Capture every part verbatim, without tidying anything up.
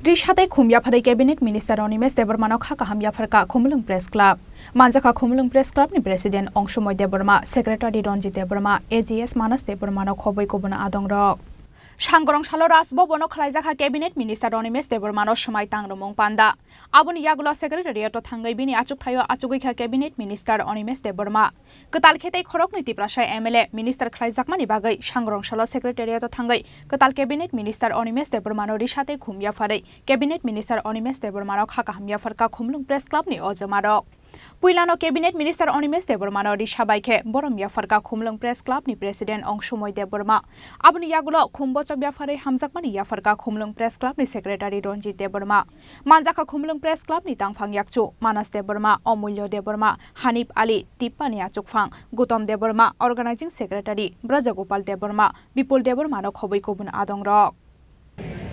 Risa tei khum yapharwi Cabinet Minister Animesh Debbarmano kha kaham yapharkha Khumulwng Press Club. Manjakha Khumulwng Press Club ni President Ongsumoy Debbarma, Secretary Ranjit Debbarma, A G S Manas Debbarmano khobwi kubun adongrok. Sangrong salo Raj Bhavan-o khlaijakha Cabinet Minister Animesh Debbarmano swmai tangrwmung panda. Aboni yagulo Secretariat-o thangwi bini achukthai-o achugwi kha Cabinet Minister Animesh Debbarma. Kwtal khe tei khoroknwi Tiprasa M L A minister khlaijakmani bagwi Sangrong salo Secretariat-o thangwi kwtal Cabinet Minister Animesh Debbarmano risa tei khum yapharwi Cabinet Minister Animesh Debbarmano kha kaham yapharkha Khumulwng Press Club ni o jwmarok. Puilano Cabinet Minister Animesh Debbarmano risa bai khe borom yapharkha Khumulwng Press Club ni President Ongsumoy Debbarma. Aboni yagulo khum bochok yapharwi hamjakmani yapharkha Khumulwng Press Club ni Secretary Ranjit Debbarma. Manjakha Khumulwng Press Club ni tangphang yakchu Manas Debbarma, Omulyo Debbarma, Hanif Ali, Tippani achukphang Gautam Debbarma, Organizing Secretary Braja Gopal Debbarma, Bipul Debbarmano khobwi kubun adongrok.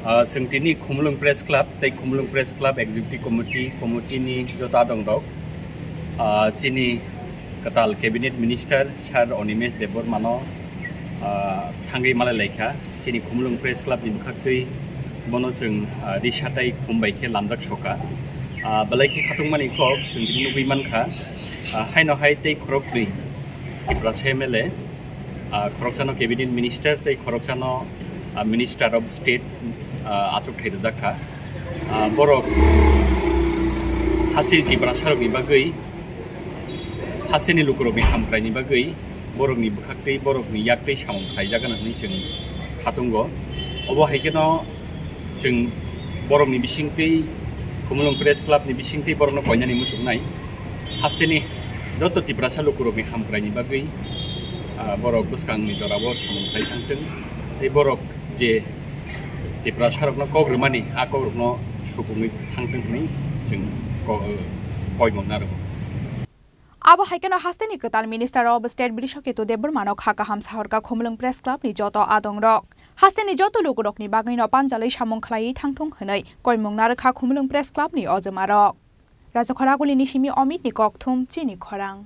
Ah, chwng tini Khumulwng Press Club tei Khumulwng Press Club Executive Committee, committee ni joto adongrok, ah, chini kwtal Cabinet Minister Sir Animesh Debbarmano, ah, thangwi malai laikha. Chini Khumulwng Press Club ni bwkhaktwi bono chwng, ah, risa tei khum bai khe lamjak soka. Ah, belai khe khatungmani kok chwng tini nugwi mankha. Ah, haino hai tei khoroknwi Tiprasa M L A, ah, khoroksano Cabinet Minister tei khoroksano, ah, Minister of State, ah, achukthai rwjakha. Ah, borok hasteni Tiprasarokni bagwi, hasteni lukurokni hamkraini bagwi borokni bwkhaktwi, borokni yaktwi samung khlaijak hwnwi chwng khatungo. Obo hai kheno chwng borokni bisingtwi, Khumulwng Press Club ni bisingtwi borokno koinani muchungnai. Hasteni joto Tiprasa lukurokni hamkraini bagwi, ah, borok bwskangni jorao samung khlai thangthwng. Tei borok je Tiprasarokno kok rwmani, a kokrokno supungwi thangthwng hwnwi chwng ko-, koimung narwgo. Abo hai kheno hasteni kwtal Minister of State Brishaketu Debbarmano kha kaham sahorkha Khumulwng Press Club ni joto adongrok. Hasteni joto lukurokni bagwino panjalwi samung khlaiwi thangthung hwnwi koimung narwkha Khumulwng Press Club ni o jwmarok. Rajakhoragulini simi Omit ni kokthum chini khorang.